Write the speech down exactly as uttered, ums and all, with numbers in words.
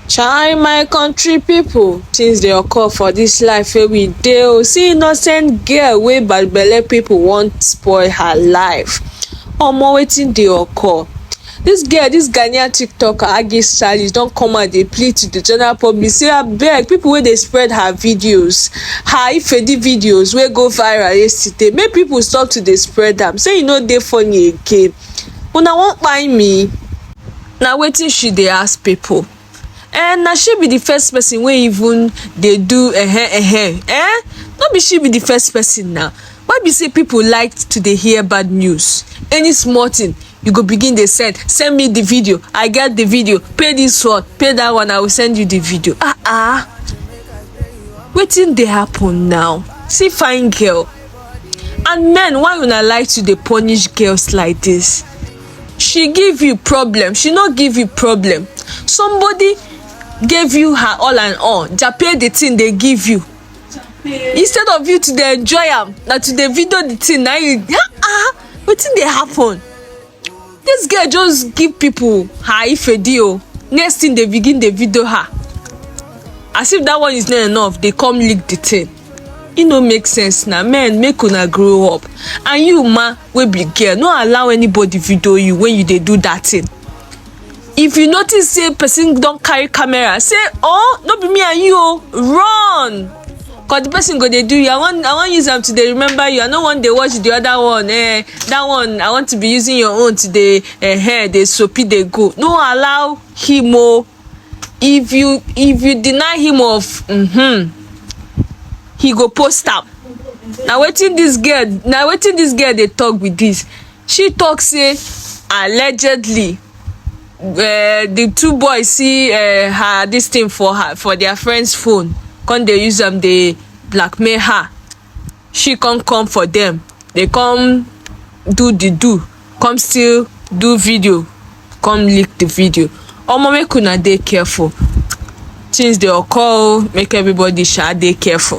Chai, my country people, things dey occur for this life wey we dey o. See innocent girl wey bad belle people wan spoil her life. Omo, wetin dey occur? This girl, this Ghanaian TikToker, Aggie Stylish, don come out dey plead to the general public say, abeg, people wey dey spread her videos, her Ifedi videos wey go viral yesterday, make people stop to dey spread am, say e no dey funny again. Una wan kpai me? Na wetin she dey ask people. Eh, na she be the first person wey even dey do, eh, eh, eh, eh? No be she be the first person na. Why be say people like to dey hear bad news? Any small thing, you go begin dey send, "Send me the video, I get the video, pay this one, pay that one, I will send you the video." Ah, ah. Wetin dey happen now? See fine girl. And men, why una like to dey punish girls like this? She give you problem, she no give you problem. Somebody gave you her all and all, jape the thing dey give you. Instead of you to dey enjoy am, na to dey video the thing, na you, ah, ah, wetin dey happen? This girl just give people her Ifedi o. Next thing, they begin dey video her. As if that one is not enough, they come leak the thing. E no make sense na. Men, make una grow up. And you ma, wey be girl, no allow anybody video you when you dey do that thing. If you notice say person don carry camera, say, "Oh, no be me and you o," run. 'Cause the person go dey do you. I wan, I wan use am to dey remember you. I no wan dey watch the other one. Eh, that one, I want to be using your own today. Eh, eh, dey soppy dey go. No allow him o. If you, if you deny him of, mm-hmm, he go post am. Na wetin this girl, na wetin this girl dey talk be this. She talk say, allegedly, eh, the two boys see, eh, her, this thing for her, for their friend's phone, come dey use am dey blackmail her. She come come for them, they come do the do, come still do video, come leak the video. Omo, make una dey careful. Things dey occur o, make everybody sha dey careful.